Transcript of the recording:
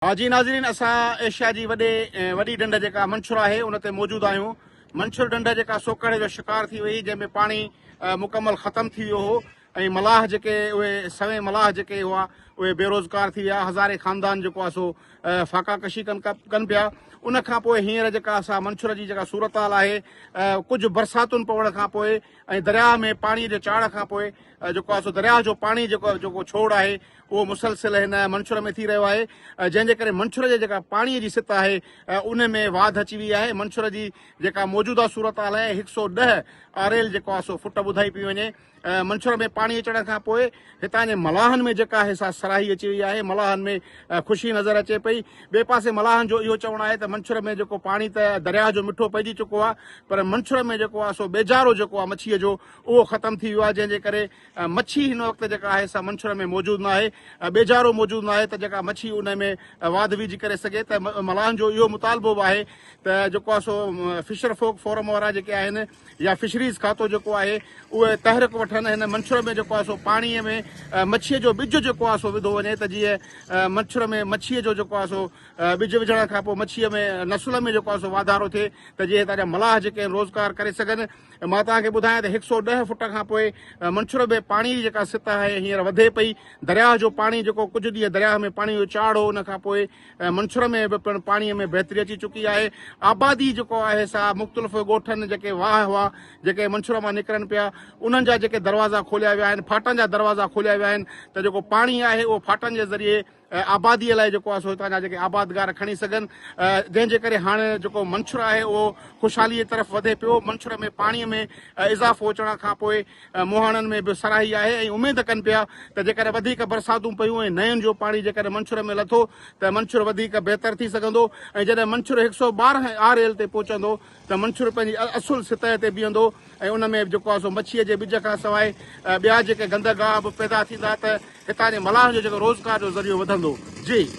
ها جي ناظرين اسان ايشيا جي وڏي وڏي ڍنڍ جيڪا منڇر آهي ان تي موجود آهيون. منڇر ڍنڍ جيڪا سوڪهڙي جو شڪار ٿي وئي جنهن ۾ پاڻي مڪمل ختم ٿي ويو هو ۽ ملاح جيڪي اهي سوين ملاح جيڪي هئا اهي بيروزگار ٿي ويا هزارين خاندان جيڪو آهي سو فاقا ڪشي ڪن ڪن پيا ان کان پوء هينئر جيڪا اسان منڇر جي جيڪا صورتحال آهي ڪجهه برساتن پوڻ کان پوء ۽ درياهه ۾ پاڻي جي چاڙهه کان پوء جيڪو آهي سو درياهه جو پاڻي جيڪو جيڪو ڇوڙ آهي اهو مسلسل هن منڇر ۾ ٿي رهيو آهي جنهن جي ڪري منڇر جي جيڪا پاڻي جي سطح آهي ان ۾ واڌ اچي وئي آهي منڇر جي جيڪا موجوده صورتحال آهي هڪ سو ڏهه آريل جيڪو آهي سو فٽ ٻڌائي پئي وڃي منڇر ۾ پاڻي اچڻ کان پوء هتان جي ملاحن ۾ جيڪا آهي سا سراهي اچي وئي آهي ملاحن ۾ خوشي نظر اچي پئي ٻئي پاسي ملاحن جو اهو چوڻ آهي ته منڇر ۾ جيڪو پاڻي ته درياهه جو مٺو پئجي چڪو آهي پر منڇر ۾ جيڪو آهي سو ٻيجارو جيڪو آهي مڇيء جو اهو ختم ٿي ويو آهي جنهن جي ڪري مڇي هن وقت جيڪا آهي سا منڇر ۾ موجود ناهي ٻيجارو موجود ناهي ته جيڪا مڇي ان ۾ واڌ ويجهه ڪري سگهي ته ملاحن جو اهو مطالبو به آهي ته جيڪو آهي سو فشر فوڪ فورم وارا جيڪي آهن يا فشريز کاتو جيڪو آهي اهي تحرڪ وٺن هن منڇر ۾ جيڪو آهي سو پاڻي ۾ مڇيء جو ٻج جيڪو آهي سو وڌو وڃي ته جيئن منڇر ۾ مڇيء جو جيڪو آهي سو ٻج وجهڻ کان پوء مڇيء ۾ نسل ۾ جيڪو آهي سو واڌارو ٿئي ته جيئن هتان جا ملاح جيڪي آهن روزگار ڪري سگهن مان توهان کي ٻڌايان ته هڪ سو ڏهه فٽ کان پوء منڇر ۾ پاڻي جي جيڪا سطح آهي هينئر وڌي پئي درياهه جو پاڻي جيڪو ڪجهه ڏينهن درياهه ۾ پاڻي جو چاڙهه هو ان کان پوء منڇر ۾ به پڻ پاڻي ۾ بهتري اچي چڪي آهي. آبادي جيڪو آهي سا مختلف ڳوٺن جيڪي واهه هئا جيڪي منڇر مان نڪرن پيا انهن جا جيڪي دروازا کوليا ويا آهن ڦاٽن جا دروازا کوليا ويا آهن ته جيڪو پاڻي آهي اهو ڦاٽن جي ذريعي آبادي لاء جيڪو آهي سو هتان جا جيڪي آبادگار کڻي سگهن جنهن جي ڪري هاڻي جيڪو منڇر آهي اهو خوشحالي جي طرف وڌي پيو منڇر ۾ پاڻي ۾ اضافو اچڻ کان پوء مهاڻن ۾ به سرهائي آهي ۽ اميد ڪن پيا ته جيڪڏهن وڌيڪ برساتون پيون ۽ نئين جو پاڻي جيڪڏهن منڇر ۾ لٿو ته منڇر وڌيڪ بهتر ٿي سگهندو ۽ جڏهن منڇر هڪ سئو 12 آر ايل تي پهچندو ته منڇر پنهنجي اصل سطح تي بيهندو ۽ ان ۾ جيڪو آهي سو مڇيء جي ٻج کان سواء ٻيا جيڪي گندرگاهه به پيدا ٿيندا ته هتان جي ملاحن جو جيڪو روزگار جو ذريعو وڌندو. جي.